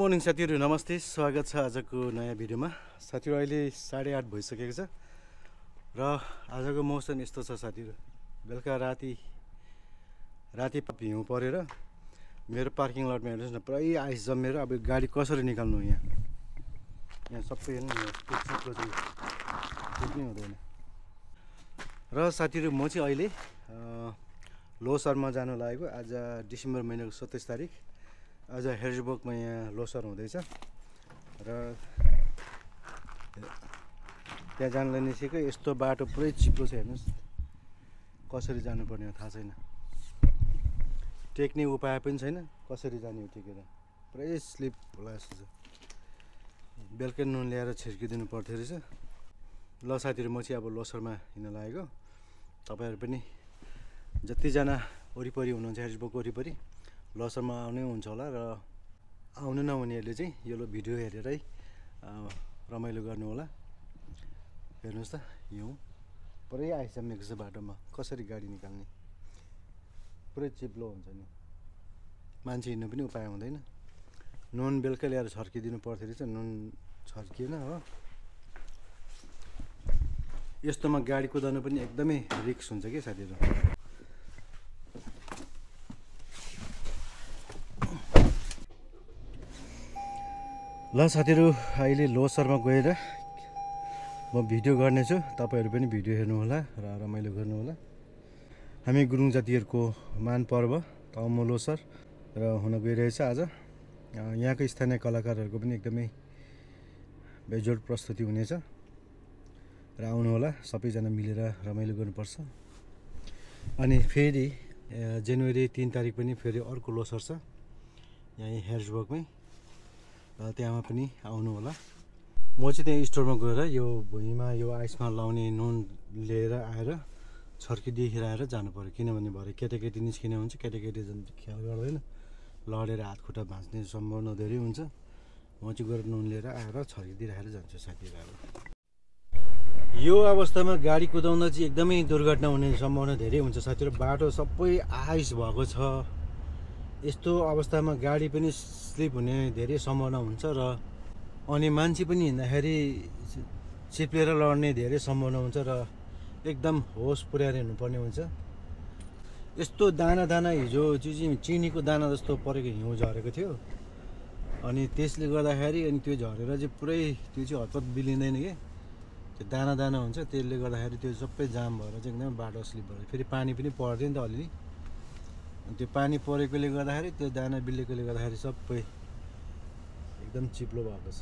Morning साथीहरू, नमस्ते। स्वागत छ आजको नयाँ भिडियोमा। साथीहरू, अहिले 8:30 भइसकेको छ र आजको मौसम यस्तो छ साथीहरू। बेलुका राति हिउँ परेर मेरो पार्किङ लटमा हेर्नुहोस् न, पुरै आइस जमेर अब गाडी कसरी निकाल्नु। यहाँ सबै हेर्नु चिप्लो चाहिँ टिप्नै हुँदैन। र साथीहरू, म चाहिँ अहिले लोसरमा जानु लागेको। आज डिसेम्बर महिनाको 27 तारिक। आज हेर्जबर्गमा यहाँ लोसर हुँदैछ र त्यहाँ जानलाई निस्केको। यस्तो बाटो पुरै चिप्लो छ, हेर्नुहोस् कसरी जानुपर्ने हो थाहा छैन। टेक्ने उपाय पनि छैन, कसरी जाने हो टेकेर। पुरै स्लिप होला जस्तो छ। बेलुकै नुन ल्याएर छिर्किदिनु पर्थ्यो रहेछ। ल साथीहरू, म चाहिँ अब लोसरमा हिँड्न लागेको। तपाईँहरू पनि जतिजना वरिपरि हुनुहुन्छ हेर्जबर्ग वरिपरि लोसरमा आउनै हुन्छ होला र आउनु नहुनेहरूले चाहिँ यो भिडियो हेरेरै रमाइलो गर्नु होला। हेर्नुहोस् त, हिउँ पुरै आइस जमेको छ बाटोमा, कसरी गाडी निकाल्ने। पुरै चिप्लो हुन्छ नि, मान्छे हिँड्नु पनि उपाय हुँदैन। नुन बेलुकै ल्याएर छर्किदिनु पर्थ्यो रहेछ, नुन छर्किएन हो। यस्तोमा गाडी कुदाउनु पनि एकदमै रिस्क हुन्छ कि साथीहरू। ल साथीहरू, अहिले लोसरमा गएर म भिडियो गर्नेछु। तपाईँहरू पनि भिडियो हेर्नु होला र रमाइलो गर्नु होला। हामी गुरुङ जातिहरूको मान पर्व तमु लोसर र हुन गइरहेछ आज। यहाँको स्थानीय कलाकारहरूको पनि एकदमै बेजोड प्रस्तुति हुनेछ र आउनु होला। सबैजना मिलेर रमाइलो गर्नुपर्छ। अनि फेरि जनवरी 3 तारिक पनि फेरि अर्को लोसर छ यहीँ हेर्जबर्गमै, त्यहाँ पनि आउनु होला। म चाहिँ त्यहाँ स्टोरमा गएर यो भुइँमा यो आइसमा लाउने नुन लिएर आएर छर्किदिएर आएर जानु पऱ्यो। किनभने भरे केटाकेटी निस्किने हुन्छ, केटाकेटी ख्याल गर्दैन, लडेर हात खुट्टा भाँच्ने सम्भावना धेरै हुन्छ। म चाहिँ गएर नुन लिएर आएर छर्किदिएर आएर जान्छु साथीहरू। यो अवस्थामा गाडी कुदाउँदा चाहिँ एकदमै दुर्घटना हुने सम्भावना धेरै हुन्छ साथीहरू। बाटो सबै आइस भएको छ। यस्तो अवस्थामा गाडी पनि स्लिप हुने धेरै सम्भावना हुन्छ र अनि मान्छे पनि हिँड्दाखेरि चिप्लेर लड्ने धेरै सम्भावना हुन्छ र एकदम होस पुर्याएर हिँड्नुपर्ने हुन्छ। यस्तो दाना हिजो चाहिँ चिनीको दाना जस्तो परेको हिउँ झरेको थियो। अनि त्यसले गर्दाखेरि अनि त्यो झरेर चाहिँ पुरै त्यो चाहिँ हतपत बिलिँदैन कि, त्यो दाना हुन्छ। त्यसले गर्दाखेरि त्यो सबै जाम भएर चाहिँ एकदम बाटो स्लिप भयो। फेरि पानी पनि पर्दैन नि त अलिअलि। अनि त्यो पानी परेकोले गर्दाखेरि त्यो दाना बिलेकोले गर्दाखेरि सबै एकदम चिप्लो भएको छ।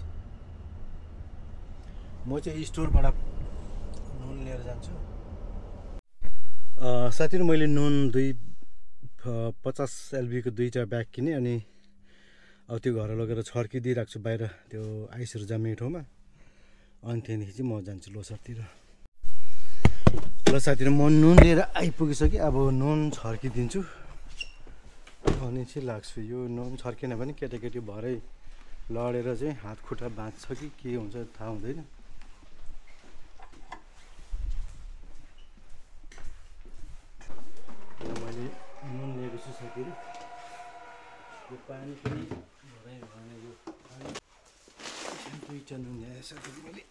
म चाहिँ स्टोरबाट नुन लिएर जान्छु साथीहरू। मैले नुन 50 LB को 2टा ब्याग किनेँ। अनि अब त्यो घर लगेर छर्किदिइरहेको छु बाहिर त्यो आइसहरू जमेको ठाउँमा। अनि त्यहाँदेखि चाहिँ म जान्छु लोसरतिर। ल साथीहरू, म नुन लिएर आइपुगिसकेँ। अब नुन छर्किदिन्छु अनि चाहिँ लाग्छु। यो नुन छर्किएन भने केटाकेटी भरै लडेर चाहिँ हात खुट्टा भाँच्छ कि के हुन्छ थाहा हुँदैन। मैले नुन लिएको छु साथीहरू। यो पानी पनि भराइ भर्ने यो पानी 2टा नुन ल्याएँ साथीहरू मैले।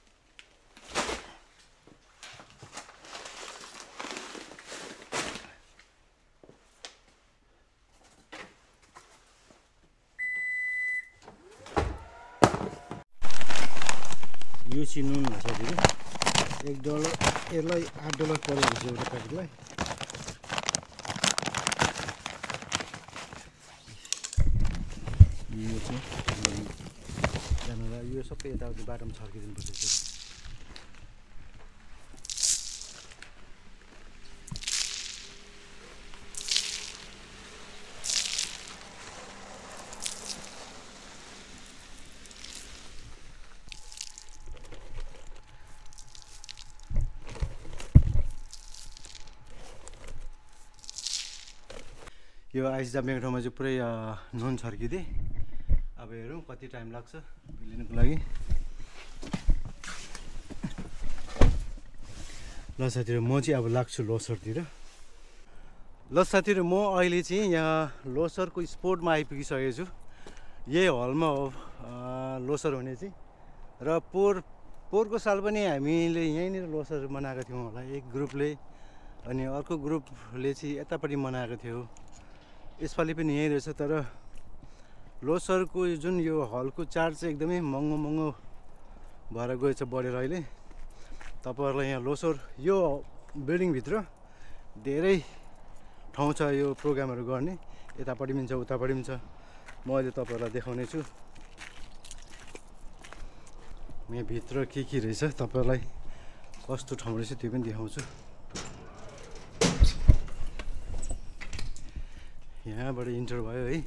यो चाहिँ नुन हो साथीहरू, $1। यसलाई $8 परेको छ एउटा प्याकेटलाई। यो चाहिँ यो सबै यताउति बाटोमा छर्किदिनु पर्छ। यो आइस जमेको ठाउँमा चाहिँ पुरै नुन छर्किदिएँ। अब हेरौँ कति टाइम लाग्छ बिलिनुको लागि। ल साथीहरू, म चाहिँ अब लाग्छु लोसरतिर। ल साथीहरू, म अहिले चाहिँ यहाँ लोसरको स्पोर्टमा आइपुगिसकेको छु। यही हलमा हो लोसर हुने चाहिँ र पोहोरको साल पनि हामीले यहीँनिर लोसर मनाएको थियौँ होला एक ग्रुपले, अनि अर्को ग्रुपले चाहिँ यतापट्टि मनाएको थियो। यसपालि पनि यहीँ रहेछ, तर लोसरको जुन यो हलको चार्ज चाहिँ एकदमै महँगो भएर गएछ बढेर अहिले। तपाईँहरूलाई यहाँ लोसर यो बिल्डिङभित्र धेरै ठाउँ छ यो प्रोग्रामहरू गर्ने, यतापट्टि पनि छ उतापट्टि पनि छ। म अहिले तपाईँहरूलाई देखाउने छु यहाँभित्र के रहेछ, तपाईँहरूलाई कस्तो ठाउँ रहेछ त्यो पनि देखाउँछु। यहाँबाट इन्टर भयो है।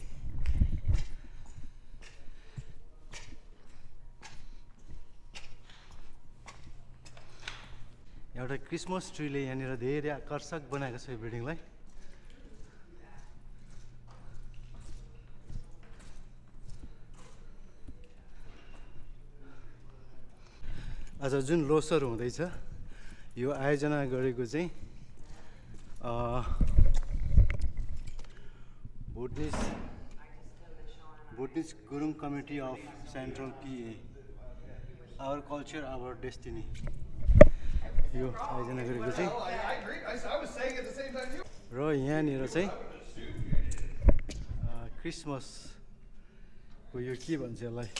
एउटा क्रिसमस ट्रीले यहाँनिर धेरै आकर्षक बनाएको छ यो बिल्डिङलाई। आज जुन लोसर हुँदैछ यो आयोजना गरेको चाहिँ Buddhist Gurung committee of central PA, our culture our destiny, यो आयोजना गरेको चाहिँ। र यहाँनिर चाहिँ क्रिसमसको यो के भन्छ यसलाई,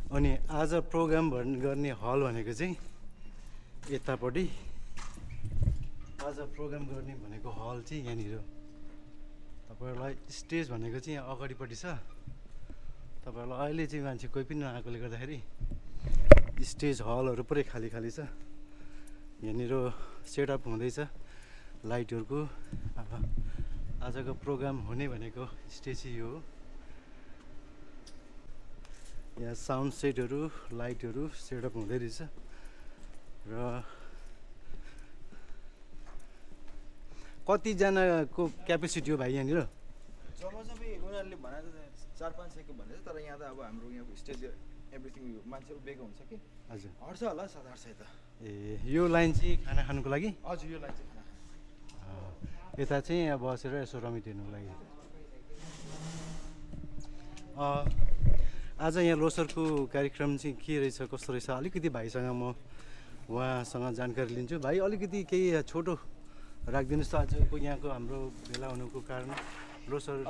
अनि आज प्रोग्राम गर्ने हल भनेको चाहिँ यतापट्टि, आज प्रोग्राम गर्ने भनेको हल चाहिँ यहाँनिर। तपाईँहरूलाई स्टेज भनेको चाहिँ यहाँ अगाडिपट्टि छ। तपाईँहरूलाई अहिले चाहिँ मान्छे कोही पनि नआएकोले गर्दाखेरि स्टेज हलहरू पुरै खाली छ। यहाँनिर सेटअप हुँदैछ लाइटहरूको। अब आजको प्रोग्राम हुने भनेको स्टेज यो हो। यहाँ साउन्ड सेटहरू लाइटहरू सेटअप हुँदै रहेछ। र कतिजनाको क्यापेसिटी हो भाइ यहाँनिर? जम्मै उनीहरूले भनेको 4-500 भनेको, तर यहाँ त अब हाम्रो यहाँ स्टेज एभ्रिथिङ मान्छे उभिएको हुन्छ कि। हजुर, हट्छ होला 700-800 त। ए यो लाइन चाहिँ खाना खानुको लागि? हजुर, यो लाइन चाहिँ खाना, यता चाहिँ यहाँ बसेर यसो रमित हेर्नुको लागि। आज यहाँ लोसरको कार्यक्रम चाहिँ के रहेछ कस्तो रहेछ अलिकति भाइसँग म उहाँसँग जानकारी लिन्छु। भाइ अलिकति केही छोटो राखिदिनुहोस् त आजको यहाँको हाम्रो भेला हुनुको कारण लोसर।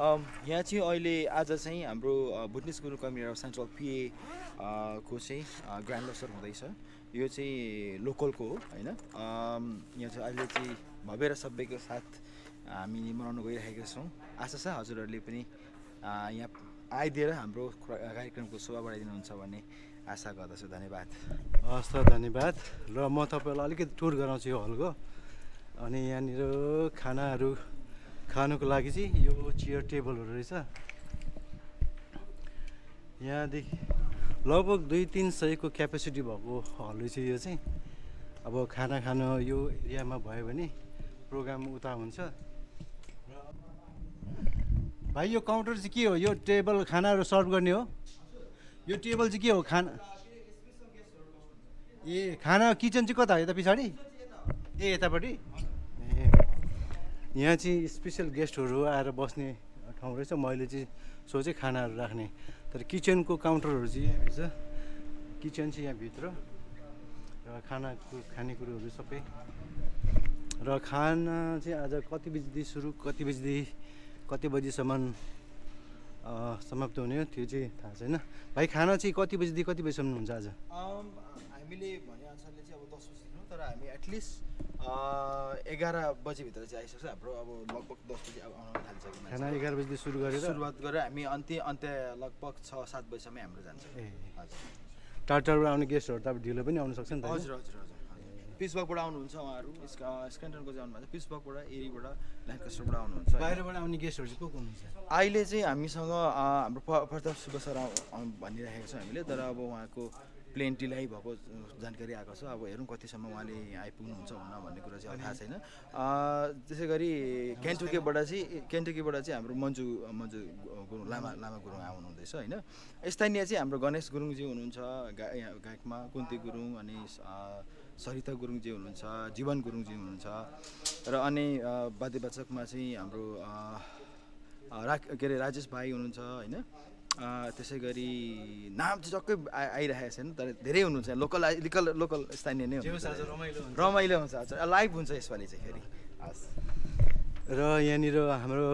यहाँ चाहिँ अहिले आज चाहिँ हाम्रो Buddhist Gurung committee of central PA को चाहिँ ग्रान्ड लोसर हुँदैछ। यो चाहिँ लोकलको हो होइन। यहाँ चाहिँ अहिले चाहिँ भव्य र सभ्यको साथ हामी मनाउन गइरहेका छौँ। आशा छ हजुरहरूले पनि यहाँ आइदिएर हाम्रो कार्यक्रमको शोभा बढाइदिनुहुन्छ भन्ने आशा गर्दछु। धन्यवाद। हस् त, धन्यवाद। र म तपाईँलाई अलिकति टुर गराउँछु यो हलको। अनि यहाँनिर खानाहरू खानुको लागि चाहिँ यो चेयर टेबलहरू रहेछ। यहाँदेखि लगभग 200-300 को क्यापेसिटी भएको हल रहेछ यो चाहिँ। अब खाना खानु यो एरियामा भयो भने प्रोग्राम उता हुन्छ। भाइ यो काउन्टर चाहिँ के हो? यो टेबल खानाहरू सर्भ गर्ने हो? यो टेबल चाहिँ के हो? खाना ए खाना किचन चाहिँ कता हो? यता पछाडि ए यतापट्टि। ए यहाँ चाहिँ स्पेसल गेस्टहरू आएर बस्ने ठाउँ रहेछ। मैले चाहिँ सोचेँ खानाहरू राख्ने, तर किचनको काउन्टरहरू चाहिँ यहाँ रहेछ। किचन चाहिँ यहाँभित्र र खानेकुरोहरू सबै। र खाना चाहिँ आज कति बजीदेखि सुरु, कति बजीसम्म समाप्त हुने हो त्यो चाहिँ थाहा छैन। भाइ खाना चाहिँ कति बजीदेखि कति बजीसम्म हुन्छ आज? हामीले भनेअनुसारले चाहिँ अब 10 बजी दिनु, तर हामी एटलिस्ट 11 बजीभित्र चाहिँ आइसक्छ। हाम्रो अब लगभग 10 बजी आउन थालिसक्यो। खाना 11 बजीदेखि सुरुवात गरेर हामी अन्त्य लगभग 6-7 बजीसम्म हाम्रो जान्छ। ए हजुर, टाढाबाट आउने गेस्टहरू त अब ढिलो पनि आउन सक्छ नि त? हजुर। पिट्सबर्गबाट आउनुहुन्छ उहाँहरू, स्क्यान्टनको चाहिँ आउनुहुन्छ, पिट्सबर्गबाट, एरीबाट, ल्यान्कास्टरबाट आउनुहुन्छ। बाहिरबाट आउने गेस्टहरू चाहिँ को हुनुहुन्छ? अहिले चाहिँ हामीसँग हाम्रो प्रताप सुब्बा सर भनिरहेको छ हामीले, तर अब उहाँको प्लेन ढिलाइ भएको जानकारी आएको छ। अब हेरौँ कतिसम्म उहाँले आइपुग्नुहुन्छ हुन्न भन्ने कुरा चाहिँ थाहा छैन। त्यसै गरी केन्टुकीबाट चाहिँ हाम्रो मन्जु गुरुङ लामा गुरुङ आउनुहुँदैछ होइन। स्थानीय चाहिँ हाम्रो गणेश गुरुङजी हुनुहुन्छ गायकमा, कुन्ती गुरुङ, अनि सरिता गुरुङजी हुनुहुन्छ, जीवन गुरुङजी हुनुहुन्छ। र अनि वाद्यवाचकमा चाहिँ हाम्रो के अरे राजेश भाइ हुनुहुन्छ होइन, त्यसै गरी नाम चाहिँ टक्कै आइरहेको छैन तर धेरै हुनुहुन्छ लोकल स्थानीय नै हुनुहुन्छ, रमाइलो हुन्छ आज लाइभ हुन्छ यसपालि चाहिँ फेरि। हस् र यहाँनिर हाम्रो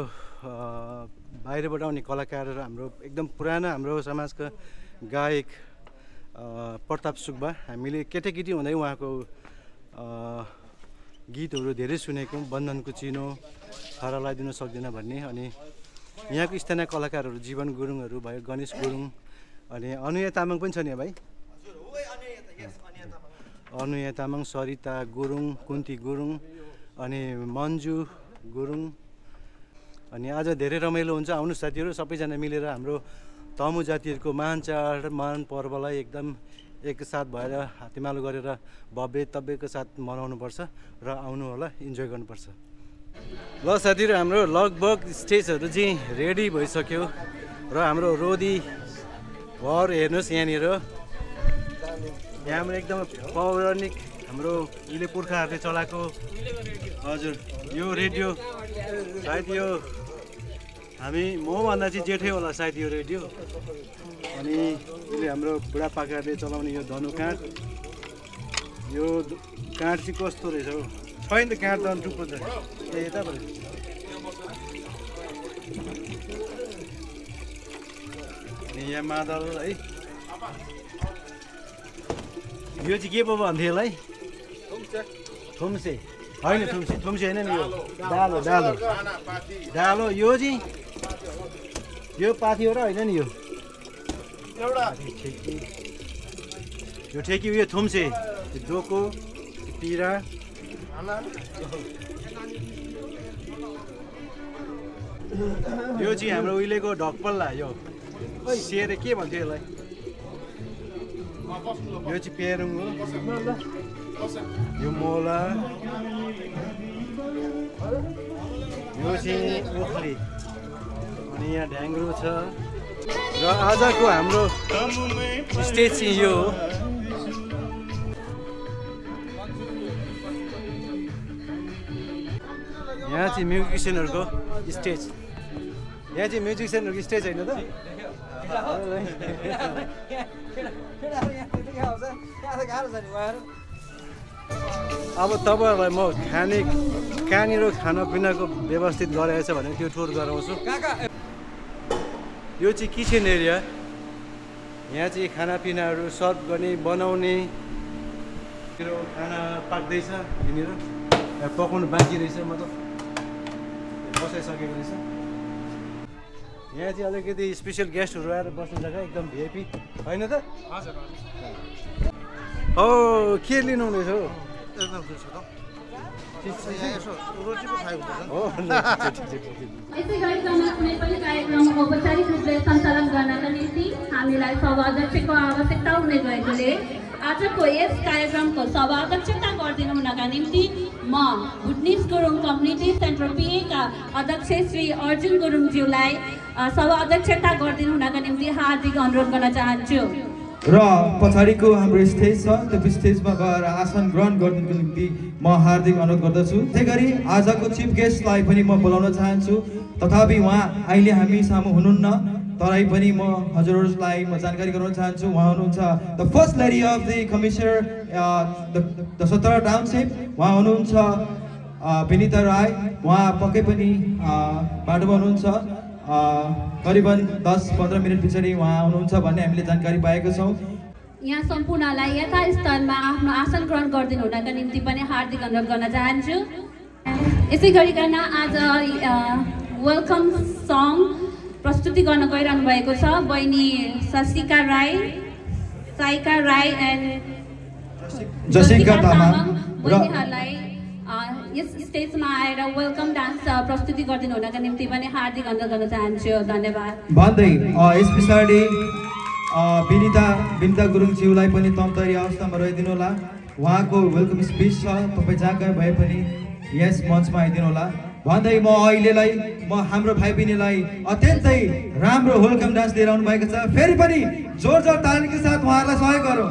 बाहिरबाट आउने कलाकारहरू हाम्रो एकदम पुरानो हाम्रो समाजका गायक प्रताप सुब्बा, हामीले केटाकेटी हुँदै उहाँको गीतहरू धेरै सुनेको, बन्धनको चिनो, हरा लगाइदिन सक्दिनँ भन्ने। अनि यहाँको स्थानीय कलाकारहरू जीवन गुरुङहरू भयो, गणेश गुरुङ, अनि अनुया तामाङ पनि छ नि भाइ, अनुया तामाङ, सरिता गुरुङ, कुन्ती गुरुङ, अनि मन्जु गुरुङ। अनि आज धेरै रमाइलो हुन्छ, आउनु साथीहरू सबैजना मिलेर हाम्रो तमु जातिहरूको महान चाड महान पर्वलाई एकदम एकसाथ भएर हातेमालो गरेर भव्य तव्यको साथ मनाउनुपर्छ र आउनु होला, इन्जोय गर्नुपर्छ। ल साथीहरू हाम्रो लगभग स्टेजहरू चाहिँ रेडी भइसक्यो र हाम्रो रोदी घर हेर्नुहोस् यहाँनिर, यहाँबाट एकदम पौराणिक हाम्रो उहिले पुर्खाहरूले चलाएको, हजुर यो रेडियो सायद यो हामी मभन्दा चाहिँ जेठै होला सायद यो रेडियो। अनि यसले हाम्रो बुढापाकाहरूले चलाउने यो धनु काँड, यो काँड चाहिँ कस्तो रहेछ हौ, छैन त काँड त टुप्पो छ यताबाट। अनि यहाँ मादल है, यो चाहिँ के पो भन्थ्यो यसलाई, थुम्से होइन, थुम्से होइन नि, यो डालो डालो डालो, यो चाहिँ यो पाथी हो र होइन नि, यो यो ठेकी, यो थुम्से, डोको पिरा, यो चाहिँ हाम्रो उहिलेको ढकपल्ला, यो सेर के भन्थ्यो यसलाई, यो चाहिँ पेरुङ हो, यो मोला, यो चाहिँ ओखली, अनि यहाँ ढ्याङ्ग्रो छ। र आजको हाम्रो स्टेज चाहिँ यो हो। यहाँ चाहिँ म्युजिसियनहरूको स्टेज, यहाँ चाहिँ म्युजिसियनहरूको स्टेज होइन त। अब तपाईँहरूलाई म कहाँनिर खानापिनाको व्यवस्थित गरेको छ भने त्यो टुर गराउँछु। यो चाहिँ किचन एरिया, यहाँ चाहिँ खानापिनाहरू सर्भ गर्ने बनाउने, खाना पाक्दैछ यहाँनिर, पकाउनु बाँकी रहेछ, मतलब बसाइसकेको रहेछ। यहाँ चाहिँ अलिकति स्पेसल गेस्टहरू आएर बस्ने जग्गा एकदम भिआइपी होइन त। हो के लिनु हुँदैछ हौ, यसै गरिकन कुनै पनि कार्यक्रम औपचारिक रूपले सञ्चालन गर्नका निम्ति हामीलाई सभाध्यक्षको आवश्यकता हुने गएकोले आजको यस कार्यक्रमको सभाध्यक्षता गरिदिनु हुनका निम्ति म भुटनिस गुरुङ कम्युनिटी सेन्टर पिएका अध्यक्ष श्री अर्जुन गुरुङज्यूलाई सभाध्यक्षता गरिदिनु हुनका निम्ति हार्दिक अनुरोध गर्न चाहन्छु। र पछाडिको हाम्रो स्टेज छ, त्यो स्टेजमा गएर आसन ग्रहण गर्नुको निम्ति म हार्दिक अनुरोध गर्दछु। त्यसै गरी आजको चिफ गेस्टलाई पनि म बोलाउन चाहन्छु, तथापि उहाँ अहिले हामी सामु हुनुहुन्न, तरै पनि म हजुरहरूलाई म जानकारी गराउन चाहन्छु। उहाँ हुनुहुन्छ the first lady of the commissioner the सतरा टाउनसिप, उहाँ हुनुहुन्छ विनिता राई। उहाँ पक्कै पनि बाटोमा हुनुहुन्छ, करिबन 10-15 मिनट पछाडि उहाँ हुनुहुन्छ भन्ने हामीले जानकारी पाएका छौँ। यहाँ सम्पूर्णलाई यथास्थानमा आफ्नो आसन ग्रहण गरिदिनु हुनका निम्ति पनि हार्दिक अनुरोध गर्न चाहन्छु। यसै गरिकन आज वेलकम सङ प्रस्तुति गर्न गइरहनु भएको छ बहिनी ससिका राई, साइका राई एन्ड जसिका तामाङ। बहिनीहरूलाई यस स्टेजमा आएर वेलकम डान्स प्रस्तुति गरिदिनु हुनका निम्ति पनि हार्दिक अनुरोध गर्न चाहन्छु। धन्यवाद भन्दै यस पछाडि विनिता गुरुङज्यूलाई पनि तमतरी अवस्थामा रहिदिनु होला। उहाँको वेलकम स्पिच छ, तपाईँ जहाँ कहीँ भए पनि यस मञ्चमा आइदिनु होला भन्दै म अहिलेलाई हाम्रो भाइ बहिनीलाई अत्यन्तै राम्रो वेलकम डान्स लिएर आउनु भएको छ। फेरि पनि जोरदार तालीको साथ उहाँहरूलाई सहयोग गरौँ।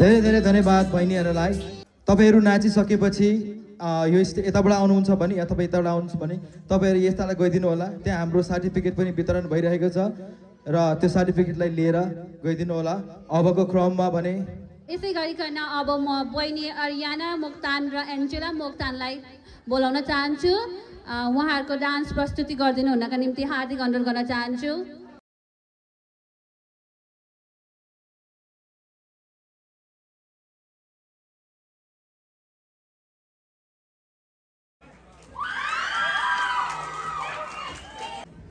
धेरै धेरै धन्यवाद बहिनीहरूलाई। तपाईँहरू नाचिसकेपछि यो यताबाट आउनुहुन्छ भने या तपाईँ यताबाट आउनुहुन्छ भने तपाईँहरू यतालाई गइदिनु होला। त्यहाँ हाम्रो सर्टिफिकेट पनि वितरण भइरहेको छ र त्यो सर्टिफिकेटलाई लिएर गइदिनु होला। अबको क्रममा भने यसै गरिकन अब म बहिनी अरियाना मोक्तान र एन्जेला मोक्तानलाई बोलाउन चाहन्छु। उहाँहरूको डान्स प्रस्तुति गरिदिनु हुनका निम्ति हार्दिक अनुरोध गर्न चाहन्छु।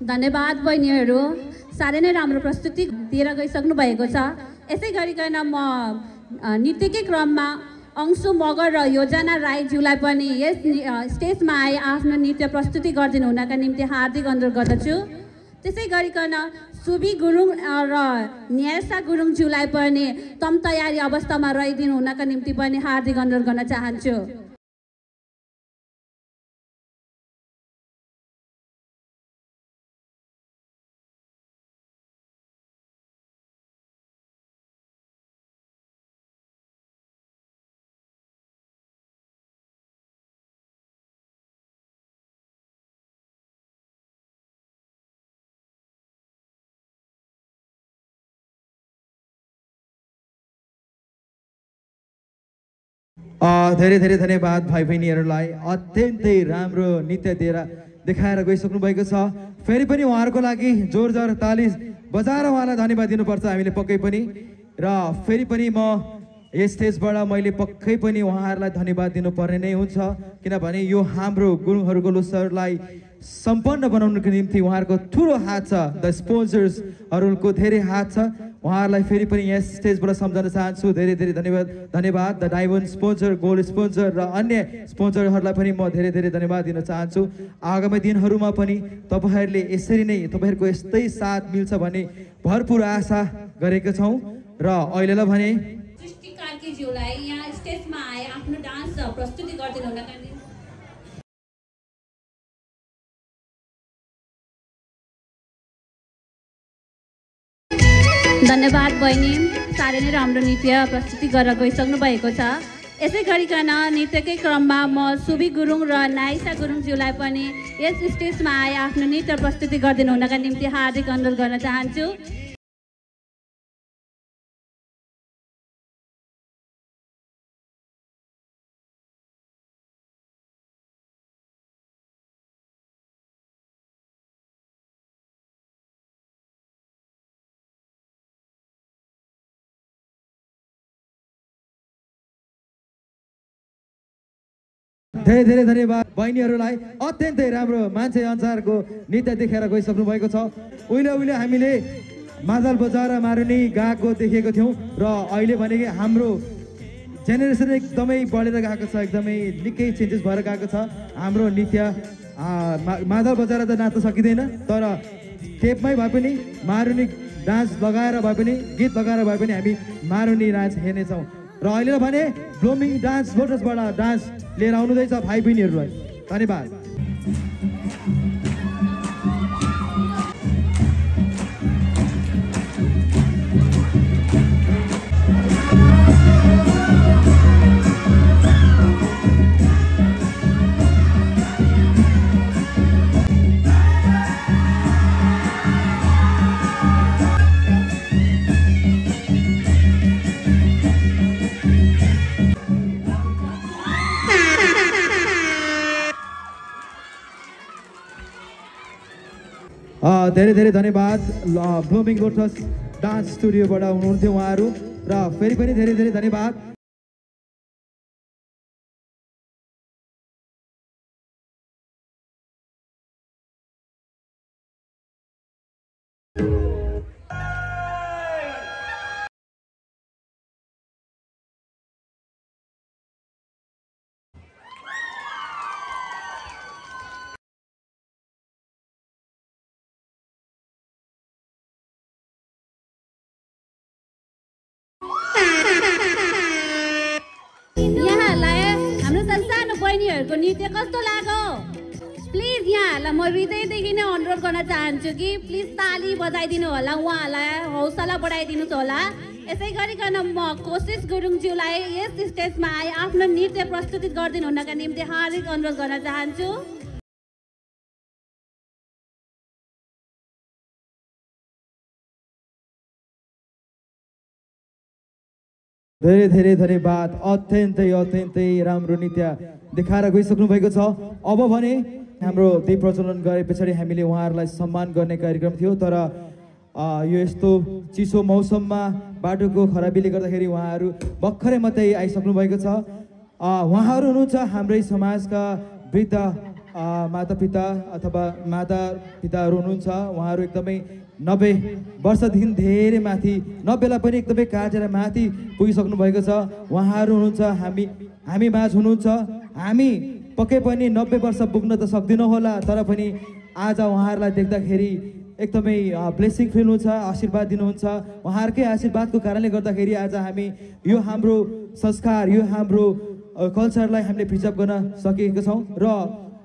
धन्यवाद बहिनीहरू, साह्रै नै राम्रो प्रस्तुति दिएर गइसक्नु भएको छ। यसै गरिकन म नृत्यकै क्रममा अंशु मगर र योजना राईज्यूलाई पनि यस स्टेजमा आए आफ्नो नृत्य प्रस्तुति गरिदिनु हुनका निम्ति हार्दिक अनुरोध गर्दछु। त्यसै गरिकन सुबी गुरुङ र न्यासा गुरुङज्यूलाई पनि तम तयारी अवस्थामा रहिदिनु हुनका निम्ति पनि हार्दिक अनुरोध गर्न चाहन्छु। धेरै धेरै धन्यवाद भाइ बहिनीहरूलाई। अत्यन्तै राम्रो नृत्य दिएर देखाएर गइसक्नु भएको छ। फेरि पनि उहाँहरूको लागि जोरदार ताली बजाएर उहाँलाई धन्यवाद दिनुपर्छ हामीले पक्कै पनि। र फेरि पनि म यस स्टेजबाट मैले पक्कै पनि उहाँहरूलाई धन्यवाद दिनुपर्ने नै हुन्छ, किनभने यो हाम्रो गुरुङहरूको लोसारलाई सम्पन्न बनाउनुको निम्ति उहाँहरूको ठुलो हात छ। द स्पोन्सर्सहरूको धेरै हात छ। उहाँहरूलाई फेरि पनि यस स्टेजबाट सम्झाउन चाहन्छु। धेरै धेरै धन्यवाद the diamond sponsor, gold sponsor र अन्य स्पोन्सरहरूलाई पनि म धेरै धेरै धन्यवाद दिन चाहन्छु। आगामी दिनहरूमा पनि तपाईँहरूले यसरी नै तपाईँहरूको यस्तै साथ मिल्छ भन्ने भरपुर आशा गरेका छौँ। र अहिलेलाई भने सृष्टि कार्कीज्यूलाई यहाँ स्टेजमा आए आफ्नो डान्स प्रस्तुति गरिदिनु हुनका निम्ति धन्यवाद बहिनी, साह्रै नै राम्रो नृत्य प्रस्तुति गरेर गइसक्नु भएको छ। यसै गरिकन नृत्यकै क्रममा म सुबी गुरुङ र नाइसा गुरुङज्यूलाई पनि यस स्टेजमा आए आफ्नो नृत्य प्रस्तुति गरिदिनु हुनका निम्ति हार्दिक अनुरोध गर्न चाहन्छु। धेरै धेरै धन्यवाद बहिनीहरूलाई। अत्यन्तै राम्रो मान्छे अनुसारको नृत्य देखेर गइसक्नु भएको छ। उहिले हामीले मादल बजाएर मारुनी गाएको देखेको थियौँ र अहिले भने हाम्रो जेनेरेसन एकदमै बढेर गएको छ, एकदमै निकै चेन्जेस भएर गएको छ। हाम्रो नृत्य मादल बजाएर त नाच्न सकिँदैन, तर टेपमै भए पनि मारुनी डान्स लगाएर भए पनि गीत लगाएर भए पनि हामी मारुनी नाच हेर्नेछौँ। र अहिले भने ब्लोमिङ डान्स लोटसबाट डान्स लिएर आउनुहुँदैछ भाइ बहिनीहरूलाई। धन्यवाद। धेरै धेरै धन्यवाद। ब्लोमिङ लोटस डान्स स्टुडियोबाट हुनुहुन्थ्यो उहाँहरू र फेरि पनि धेरै धेरै धन्यवाद। बहिनीहरूको नृत्य कस्तो लाग्यो? प्लिज यहाँहरूलाई म हृदयदेखि नै अनुरोध गर्न चाहन्छु कि प्लिज ताली बजाइदिनु होला, उहाँहरूलाई हौसला बढाइदिनुहोस् होला। यसै गरिकन म कोशिश गुरुङज्यूलाई यस स्टेजमा आए आफ्नो नृत्य प्रस्तुति गरिदिनु हुनका निम्ति हार्दिक अनुरोध गर्न चाहन्छु। धेरै धेरै धन्यवाद। अत्यन्तै राम्रो नृत्य देखाएर गइसक्नु भएको छ। अब भने हाम्रो दीप प्रज्वलन गरे पछाडि हामीले उहाँहरूलाई सम्मान गर्ने कार्यक्रम थियो, तर यो यस्तो चिसो मौसममा बाटोको खराबीले गर्दाखेरि उहाँहरू भर्खरै मात्रै आइसक्नु भएको छ। उहाँहरू हुनुहुन्छ हाम्रै समाजका वृद्ध मातापिता अथवा मातापिताहरू हुनुहुन्छ। उहाँहरू एकदमै 90 वर्षदेखि धेरै माथि, 90लाई पनि एकदमै काटेर माथि पुगिसक्नु भएको छ। उहाँहरू हुनुहुन्छ हामी माझ हुनुहुन्छ। हामी पक्कै पनि 90 वर्ष पुग्न त सक्दैनौँ होला, तर पनि आज उहाँहरूलाई देख्दाखेरि एकदमै ब्लेसिङ फिल हुन्छ, आशीर्वाद दिनुहुन्छ। उहाँहरूकै आशीर्वादको कारणले गर्दाखेरि आज हामी यो हाम्रो संस्कार, यो हाम्रो कल्चरलाई हामीले प्रिजर्भ गर्न सकेका छौँ। र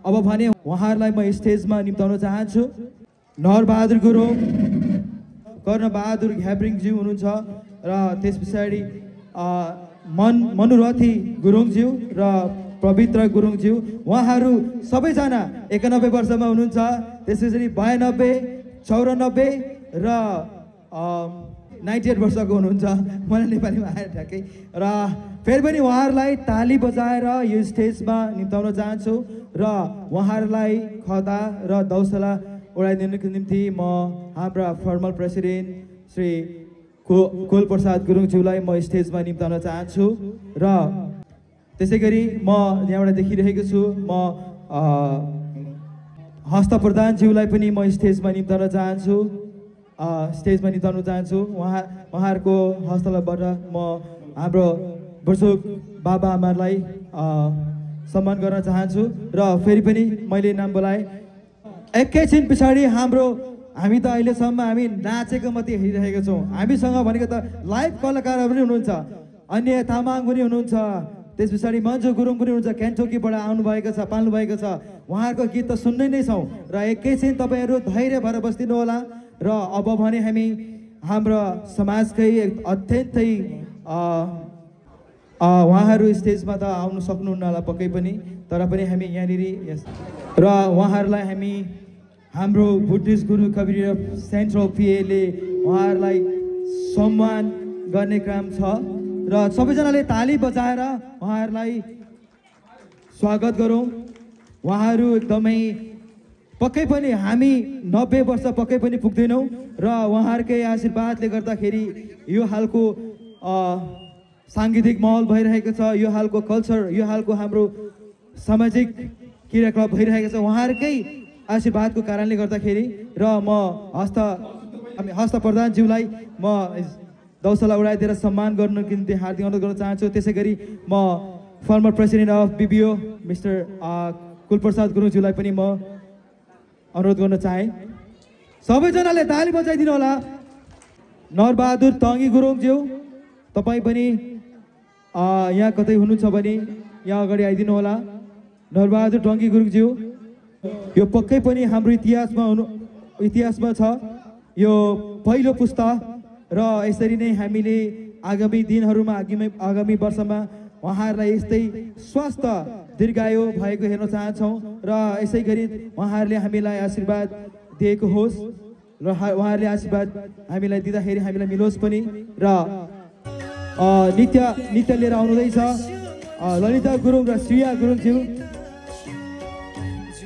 अब भने उहाँहरूलाई म स्टेजमा निम्ताउन चाहन्छु। नरबहादुर गुरुङ, कर्णबहादुर घ्याब्रिङज्यू हुनुहुन्छ र त्यस पछाडि मनुरथी गुरुङज्यू र पवित्र गुरुङज्यू। उहाँहरू सबैजना 91 वर्षमा हुनुहुन्छ। त्यसपछि 92, 94 र 98 वर्षको हुनुहुन्छ। मलाई नेपालीमा आएर ठ्याक्कै। र फेरि पनि उहाँहरूलाई ताली बजाएर यो स्टेजमा निम्ताउन चाहन्छु र उहाँहरूलाई खदा र दौसला उडाइदिनुको निम्ति म हाम्रा फर्मल प्रेसिडेन्ट श्री कुल प्रसाद गुरुङज्यूलाई म स्टेजमा निम्ताउन चाहन्छु। र त्यसै गरी म यहाँबाट देखिरहेको छु, म हस्त प्रधानज्यूलाई पनि म स्टेजमा निम्ताउन चाहन्छु। उहाँहरूको हस्तबाट म हाम्रो बुजुर्ग बाबा आमालाई सम्मान गर्न चाहन्छु। र फेरि पनि मैले नाम बोलाएँ। एकैछिन पछाडि हामी त अहिलेसम्म हामी नाचेको मात्रै हेरिरहेका छौँ। हामीसँग भनेको त लाइभ कलाकारहरू पनि हुनुहुन्छ, अन्य तामाङ पनि हुनुहुन्छ, त्यस पछाडि मन्जु गुरुङ पनि हुनुहुन्छ, क्यान्टोकीबाट आउनुभएको छ, पाल्नुभएको छ। उहाँहरूको गीत त सुन्दै नै छौँ र एकैछिन तपाईँहरू धैर्य भएर बस्दिनु होला। र अब भने हामी हाम्रो समाजकै अत्यन्तै उहाँहरू स्टेजमा त आउनु सक्नुहुन्न होला पक्कै पनि, तर पनि हामी यहाँनिर र उहाँहरूलाई हामी हाम्रो बुद्धिस्ट गुरु कबीर सेन्ट्रल पिएले उहाँहरूलाई सम्मान गर्ने काम छ र सबैजनाले ताली बजाएर उहाँहरूलाई स्वागत गरौँ। उहाँहरू एकदमै पक्कै पनि हामी 90 वर्ष पक्कै पनि पुग्दैनौँ र उहाँहरूकै आशीर्वादले गर्दाखेरि यो हालको साङ्गीतिक माहौल भइरहेको छ, यो हालको कल्चर, यो हालको हाम्रो सामाजिक क्रियाकलाप भइरहेको छ उहाँहरूकै आशीर्वादको कारणले गर्दाखेरि। र म हस्त प्रधानज्यूलाई म दौसला उडाइदिएर सम्मान गर्नुको निम्ति हार्दिक अनुरोध गर्न चाहन्छु। त्यसै गरी म former president of BBO mister Kulprasad गुरुङज्यूलाई पनि म अनुरोध गर्न चाहेँ। सबैजनाले ताली बजाइदिनु होला। नरबहादुर तङ्गी गुरुङज्यू, तपाईँ पनि यहाँ कतै हुनुहुन्छ भने यहाँ अगाडि आइदिनु होला। नरबहादुर टङ्गी गुरुङज्यू, यो पक्कै पनि हाम्रो इतिहासमा छ, यो पहिलो पुस्ता र यसरी नै हामीले आगामी दिनहरूमा आगामी वर्षमा उहाँहरूलाई यस्तै स्वास्थ्य दीर्घायु भएको हेर्न चाहन्छौँ र यसै गरी उहाँहरूले हामीलाई आशीर्वाद दिएको होस् र उहाँहरूले आशीर्वाद हामीलाई दिँदाखेरि हामीलाई मिलोस् पनि। र नृत्य लिएर आउनुहुँदैछ ललिता गुरुङ र श्रिया गुरुङज्यू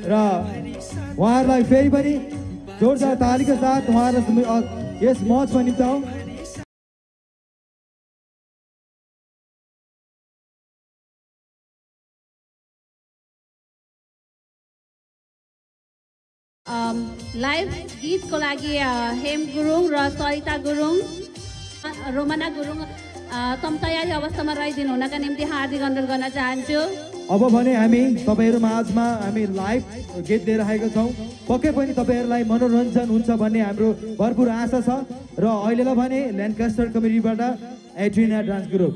र उहाँहरूलाई फेरि पनि जोरदार तालीका साथ उहाँहरूलाई यस मञ्चमा निम्ताउँ। लाइभ गीतको लागि हेम गुरुङ र सरिता गुरुङ, रोमना गुरुङ तम तयारी अवस्थामा रहिदिनु हुनका निम्ति हार्दिक अनुरोध गर्न चाहन्छु। अब भने हामी तपाईँहरू माझमा हामी लाइभ गीत लिएर आएका छौँ। पक्कै पनि तपाईँहरूलाई मनोरञ्जन हुन्छ भन्ने हाम्रो भरपुर आशा छ। र अहिलेलाई भने ल्यान्कास्टर कमिटीबाट एड्रिना डान्स ग्रुप।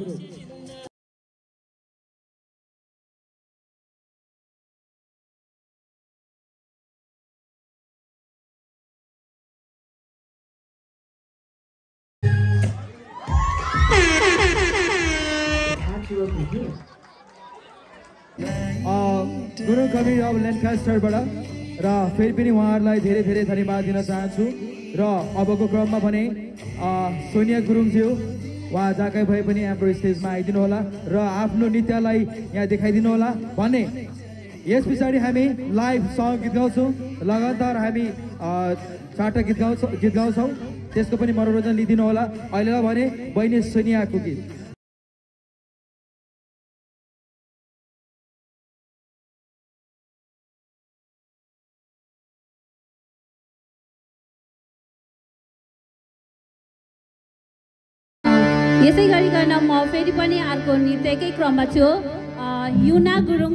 गुरुङ कवि अब ल्यान्कास्टरबाट र फेरि पनि उहाँहरूलाई धेरै धेरै धन्यवाद दिन चाहन्छु र अबको क्रममा भने सोनिया गुरुङज्यू उहाँ जहाँकै भए पनि हाम्रो स्टेजमा आइदिनु होला र आफ्नो नृत्यलाई यहाँ देखाइदिनु होला भने यस पछाडि हामी लाइभ सङ्ग गीत गाउँछौँ लगातार हामी 4टा गीत गाउँछौँ त्यसको पनि मनोरञ्जन लिइदिनु होला अहिले भने बहिनी सोनियाको गीत यसै गरिकन म फेरि पनि अर्को नृत्यकै क्रममा छु युना गुरुङ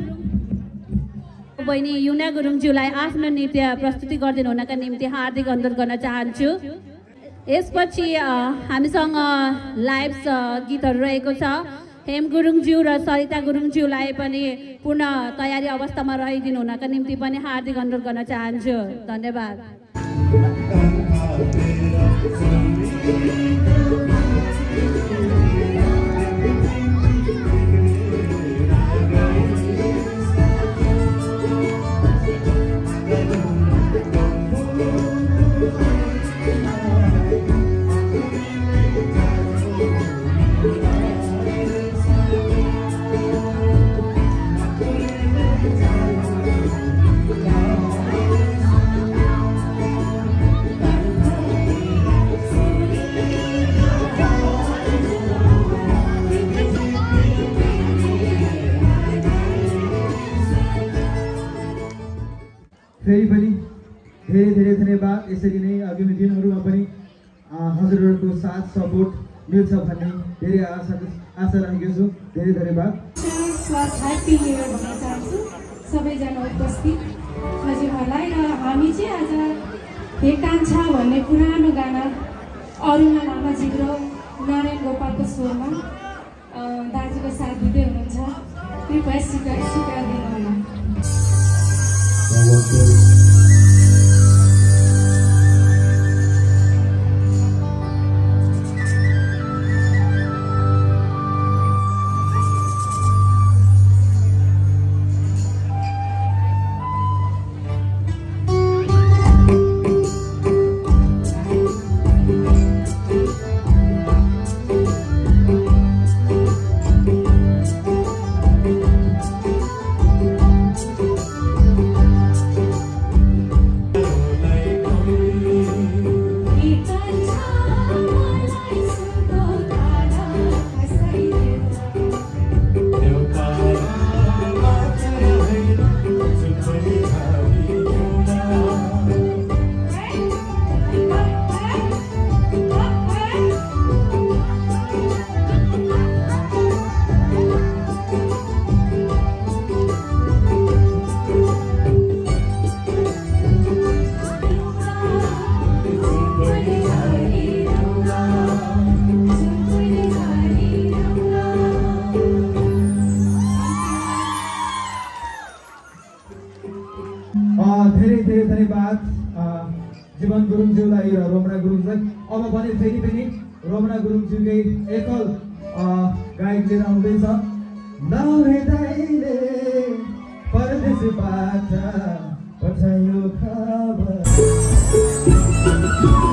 बहिनी युना गुरुङज्यूलाई आफ्नो नृत्य प्रस्तुति गरिदिनु हुनका निम्ति हार्दिक अनुरोध गर्न चाहन्छु यसपछि हामीसँग लाइभ गीतहरू रहेको छ हेम गुरुङज्यू र सरिता गुरुङज्यूलाई पनि पूर्ण तयारी अवस्थामा रहिदिनु हुनका निम्ति पनि हार्दिक अनुरोध गर्न चाहन्छु धन्यवाद फेरि पनि धेरै धेरै धन्यवाद यसरी नै आगामी दिनहरूमा पनि हजुरहरूको साथ सपोर्ट मिल्छ भन्ने धेरै आशा राखेको छु धेरै धन्यवाद ह्याप्पी न्यु इयर भन्न चाहन्छु सबैजना उपस्थित हजुरहरूलाई र हामी चाहिँ आज हे कान्छा भन्ने पुरानो गाना अरुणा लामाजी र नारायण गोपालको स्वरमा दाजुको साथ दिँदै हुनुहुन्छ कृपया स्वीकारिदिनु होला जीवन गुरुङज्यूलाई र रोमना गुरुङलाई अब भने फेरि पनि रोमना गुरुङज्यूकै एकल गायक लिएर आउँदैछ नहेदाइले परदेशबाट पठायो खबर Thank you.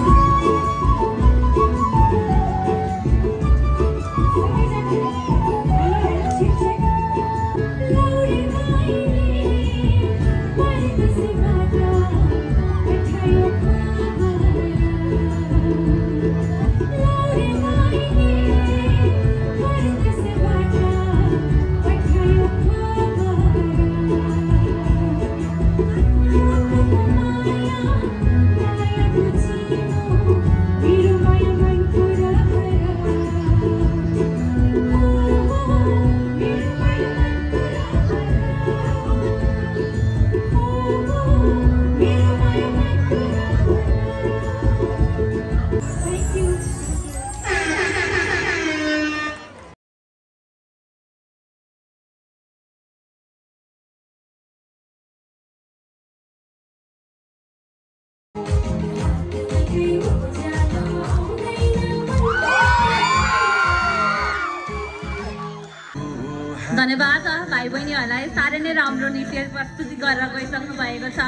धन्यवाद भाइ बहिनीहरूलाई साह्रै नै राम्रो नृत्य प्रस्तुति गरेर गइसक्नु भएको छ।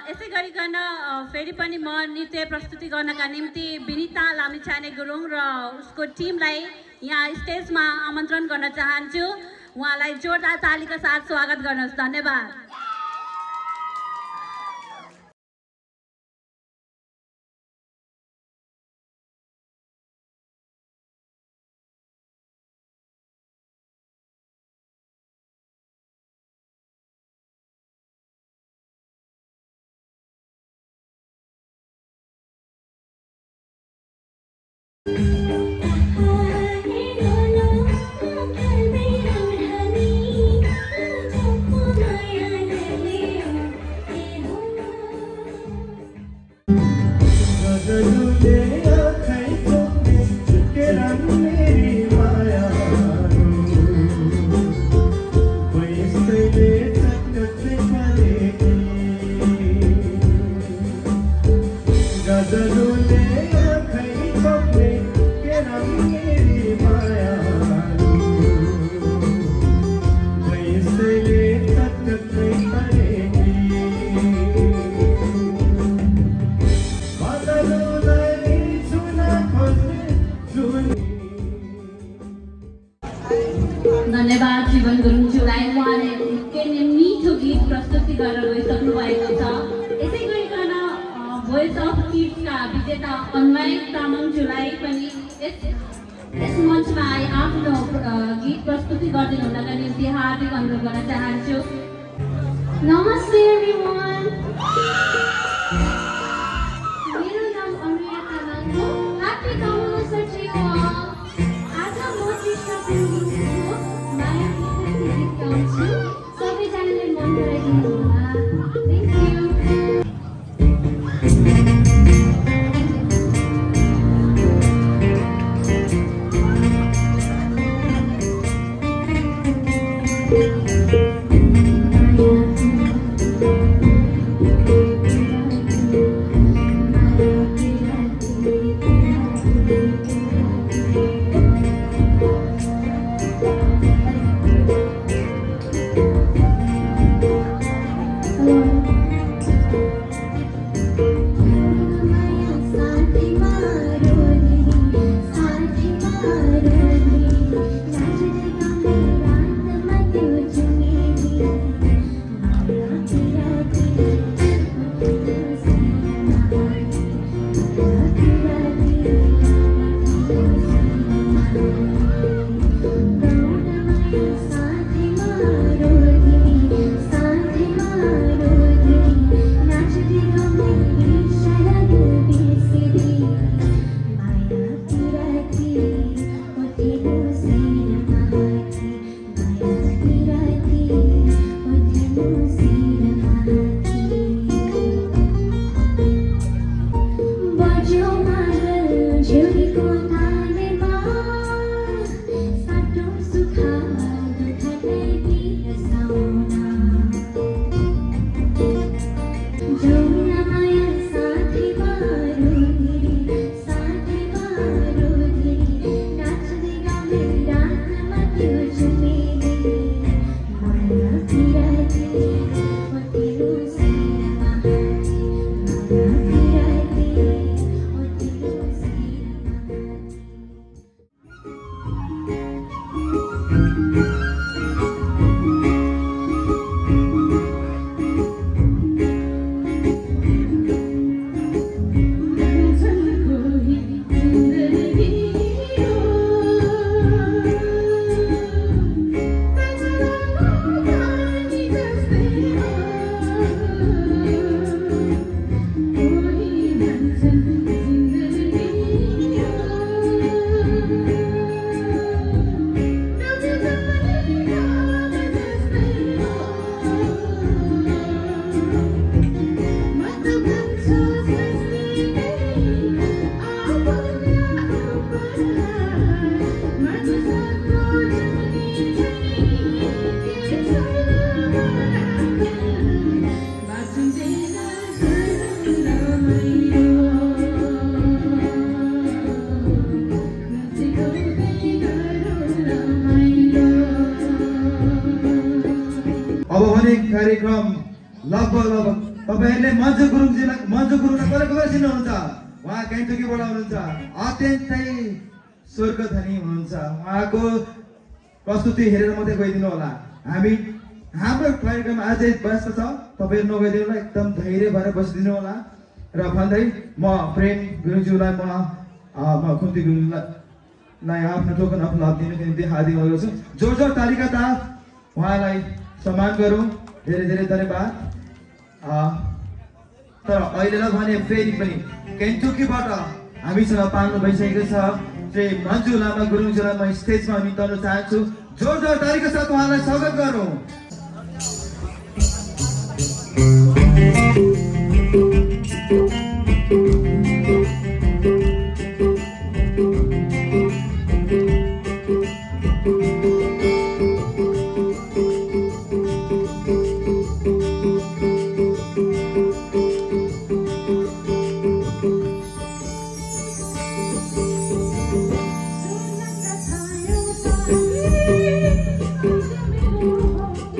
यसै गरिकन फेरि पनि म नृत्य प्रस्तुति गर्नका निम्ति विनिता लामिछाने गुरुङ र उसको टिमलाई यहाँ स्टेजमा आमन्त्रण गर्न चाहन्छु। उहाँलाई जोरदार तालीका साथ स्वागत गर्नुहोस्। धन्यवाद। धन्यवाद जीवन गुरुङज्यूलाई। उहाँले निकै नै मिठो गीत प्रस्तुति गरेर गइसक्नु भएको छ। यसै गरिकन भोइस अफ किड्सका विजेता अन्वय तामाङज्यूलाई पनि यस मञ्चमा आफ्नो गीत प्रस्तुति गरिदिनु हुनका निम्ति हार्दिक अनुरोध गर्न चाहन्छु। नमस्ते एभ्रिवान, मेरो नाम अन्वय तामाङ हो। Happy commerce to you all. आज म कृष्ण गुरुङको माया गीत गाउँछु। सबैजनाले मन पराइदिनु होला। Thank you. कार्यक्रम लगभग तपाईहरुले मन्जु गुरुङलाई कसले चिन्नुहुन्छ? उहाँ केन्टकीबाट हुनुहुन्छ, अत्यन्तै स्वर्गधनी हुनुहुन्छ। उहाँको प्रस्तुति हेरेर मात्रै गइदिनु होला। हाम्रो कार्यक्रम अझै व्यस्त छ, तपाईहरु नगइदिनु होला, एकदम धैर्य भएर बसिदिनु होला र भन्दै म प्रेम गुरुङज्यूलाई म खुम्ती गुरुङलाई आफ्नो टोकन अफ लभ दिनको निम्ति हार्दिक अनुरोध गर्छु। जोर तालिका ताल उहाँलाई सम्मान गरौँ। धेरै धेरै धन्यवाद। तर अहिलेलाई भने फेरि पनि केन्टकीबाट हामीसँग पाल्नु भइसकेको छ श्री मन्जु लामा गुरुङज्यूलाई म स्टेजमा निम्ताउन चाहन्छु। जोर तालिका साथ उहाँलाई स्वागत गरौँ। Oh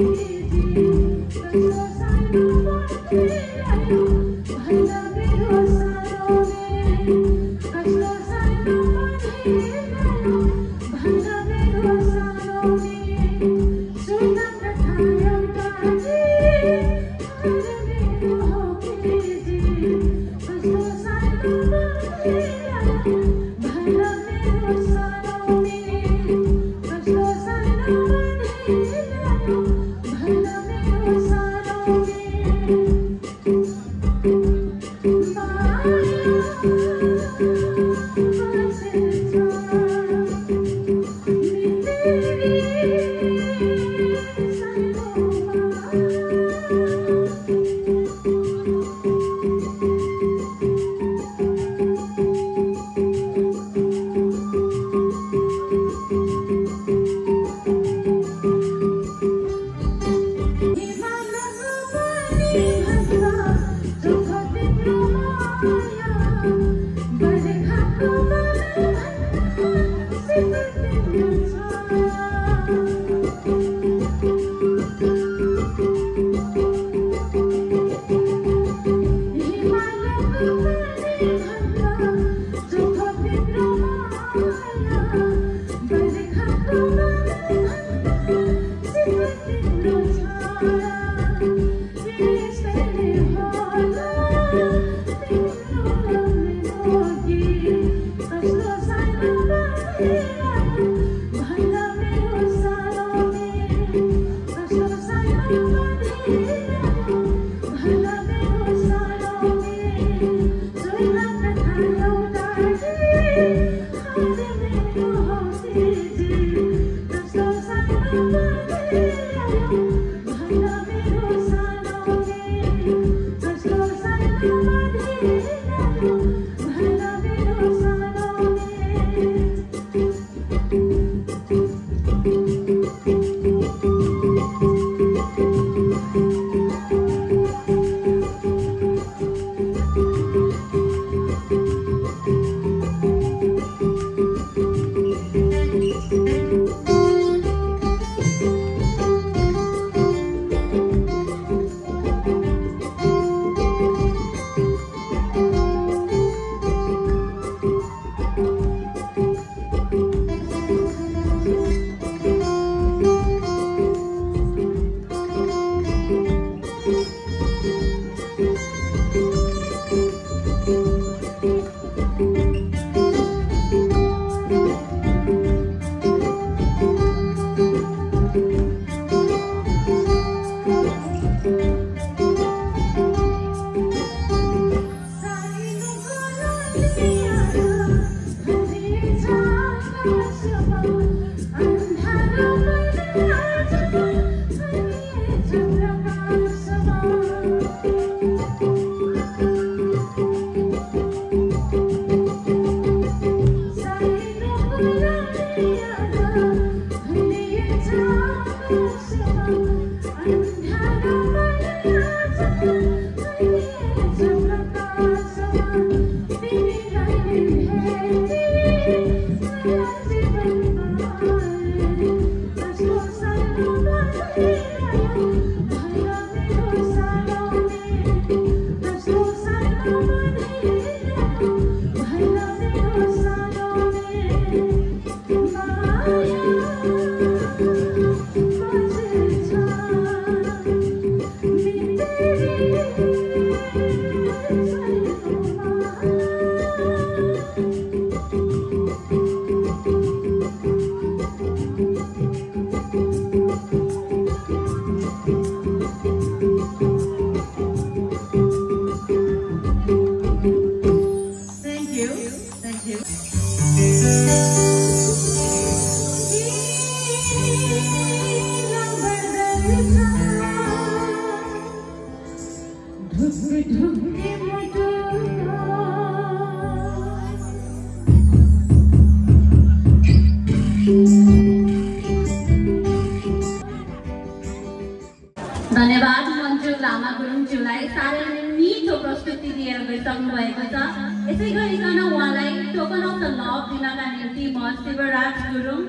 thank you. धन्यवाद मन्जु लामा गुरुङज्यूलाई साह्रै नै मिठो प्रस्तुति दिएर गइसक्नु भएको छ। यसै गरिकन उहाँलाई टोकन अफ द लभ दिनका निम्ति म शिवराज गुरुङ,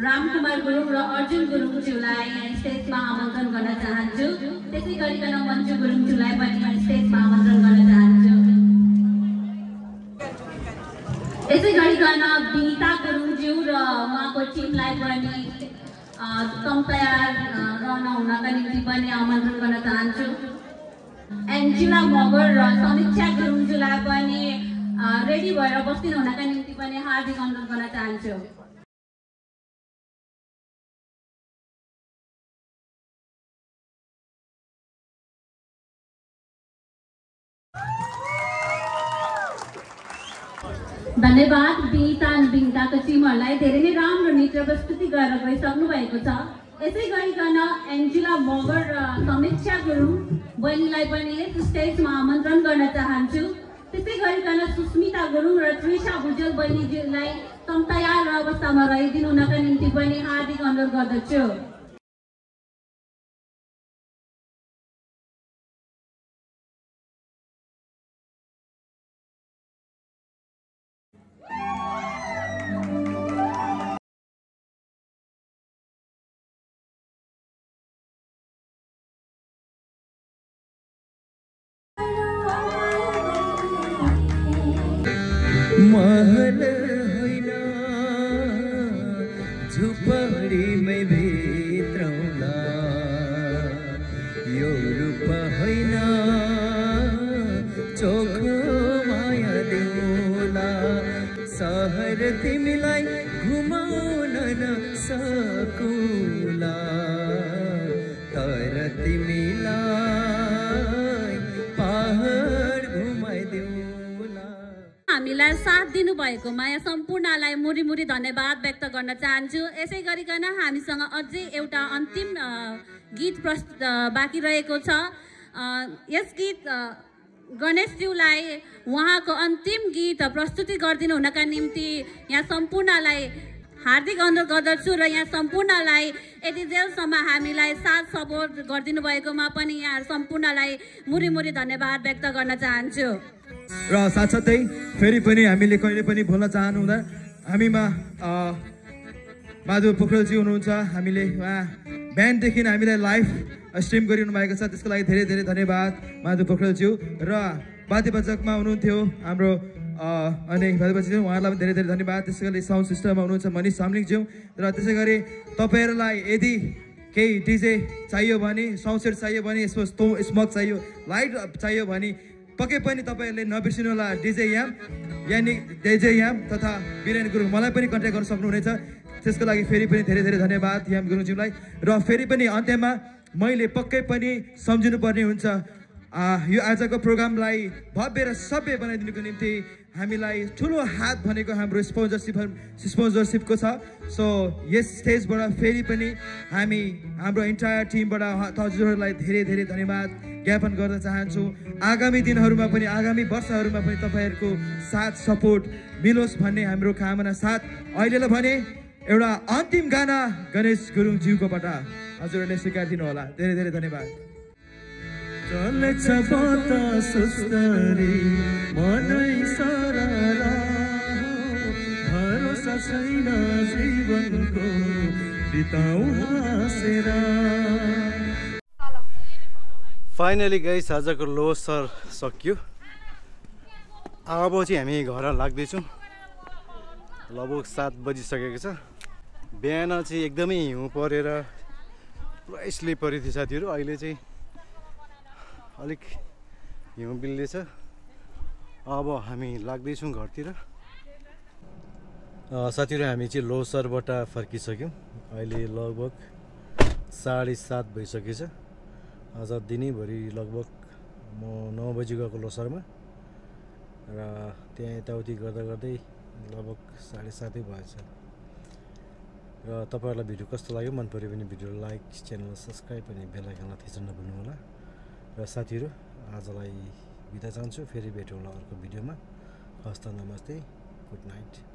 रामकुमार गुरुङ र अर्जुन गुरुङज्यूलाई स्टेजमा आमन्त्रण गर्न चाहन्छु। त्यसै गरिकन मन्जु गुरुङज्यूलाई पनि स्टेजमा आमन्त्रण गर्न चाहन्छु। यसै गरिकन विनिता गुरुङज्यू र उहाँको टिमलाई पनि तम तयार रहन हुनका निम्ति पनि आमन्त्रण गर्न चाहन्छु। एन्जुला मगर र समीक्षा गुरुङज्यूलाई पनि रेडी भएर बस्दिनु हुनका निम्ति पनि हार्दिक अनुरोध गर्न चाहन्छु। धन्यवाद विनिता अनि विनिताको टिमहरूलाई धेरै नै राम्रो नृत्य प्रस्तुति गरेर गइसक्नु भएको छ। यसै गरिकन एन्जुला मगर र समीक्षा गुरुङ बहिनीलाई पनि यस स्टेजमा आमन्त्रण गर्न चाहन्छु। त्यसै गरिकन सुस्मिता गुरुङ र त्रिषा भुजेल बहिनीज्यूलाई तम तयार अवस्थामा रहिदिनु हुनका निम्ति पनि हार्दिक अनुरोध गर्दछु। महल होइन झुपडीमै भित्रौला, यो रूप होइन चोखो माया देउला। सहर तिमीलाई घुमाउन नसकुला, तर तिमीलाई पहाड घुमाइदेउला। हामीलाई साथ दिनुभएकोमा यहाँ सम्पूर्णलाई मुरी मुरी धन्यवाद व्यक्त गर्न चाहन्छु। यसै गरिकन हामीसँग अझै एउटा अन्तिम गीत बाँकी रहेको छ। यस गीत गणेशज्यूलाई उहाँको अन्तिम गीत प्रस्तुति गरिदिनु हुनका निम्ति यहाँ सम्पूर्णलाई हार्दिक अनुरोध गर्दछु र यहाँ सम्पूर्णलाई यति जेलसम्म हामीलाई साथ सपोर्ट गरिदिनु भएकोमा पनि यहाँ सम्पूर्णलाई मुरी मुरी धन्यवाद व्यक्त गर्न चाहन्छु। र साथसाथै फेरि पनि हामीले कहिले पनि भुल्न चाहनु हुँदा हामीमा माधव पोखरेलजी हुनुहुन्छ। हामीले उहाँ बिहानदेखि हामीलाई लाइभ स्ट्रिम गरिरहनु भएको छ, त्यसको लागि धेरै धेरै धन्यवाद माधव पोखरेलज्यू। र वाद्यवाचकमा हुनुहुन्थ्यो हाम्रो अनि वाद्यवाचक उहाँहरूलाई पनि धेरै धेरै धन्यवाद। त्यसै गरी साउन्ड सिस्टममा हुनुहुन्छ मनिष सामलिङज्यू। र त्यसै गरी तपाईँहरूलाई यदि केही डिजे चाहियो भने, साउन्ड सेट चाहियो भने, यसको स्मोक चाहियो, लाइट चाहियो भने पक्कै पनि तपाईँहरूले नबिर्सिनु होला डिजे याम यानी डिजे याम तथा वीरेन गुरुङ मलाई पनि कन्ट्याक्ट गर्न सक्नुहुनेछ। त्यसको लागि फेरि पनि धेरै धेरै धन्यवाद याम गुरुङज्यूलाई। र फेरि पनि अन्त्यमा मैले पक्कै पनि सम्झिनुपर्ने हुन्छ, यो आजको प्रोग्रामलाई भव्य र सभ्य बनाइदिनुको निम्ति हामीलाई ठुलो हात भनेको हाम्रो स्पोन्सरसिपको छ। सो यस स्टेजबाट फेरि पनि हाम्रो इन्टायर टिमबाट हजुरहरूलाई धेरै धेरै धन्यवाद ज्ञापन गर्न चाहन्छु। आगामी दिनहरूमा पनि, आगामी वर्षहरूमा पनि तपाईँहरूको साथ सपोर्ट मिलोस् भन्ने हाम्रो कामना साथ अहिलेलाई भने एउटा अन्तिम गाना गणेश गुरुङज्यूकोबाट हजुरहरूले स्वीकार दिनु होला। धेरै धेरै धन्यवाद। चलेछ बतासुस्तरी मनै सरारा, भरोसा छैन जीवनको बिताउ हाँसेर। फाइनली गाइस आजको लोसर सकियो। अब चाहिँ हामी घर लाग्दैछौँ। लगभग 7 बजिसकेको छ। बिहान चाहिँ एकदमै हिउँ परेर पुरै स्लिपरी थियो साथीहरू। अहिले चाहिँ अलिक हिउँ बिल्दैछ। अब हामी लाग्दैछौँ घरतिर। साथीहरू हामी चाहिँ लोसरबाट फर्किसक्यौँ। अहिले लगभग 7:30 भइसकेछ। आज दिनैभरि लगभग म 9 बजी गएको लोसरमा र त्यहाँ यताउति गर्दा गर्दै लगभग 7:30 भएछ र तपाईहरुलाई भिडियो कस्तो लाग्यो मन पर्यो भने भिडियो लाइक च्यानल सब्स्क्राइब अनि बेल आइकनलाई थिच्न नभुल्नु होला र साथीहरु आजलाई बिदा चाहन्छु फेरि भेटौँला अर्को भिडियोमा हस्त नमस्ते गुड नाइट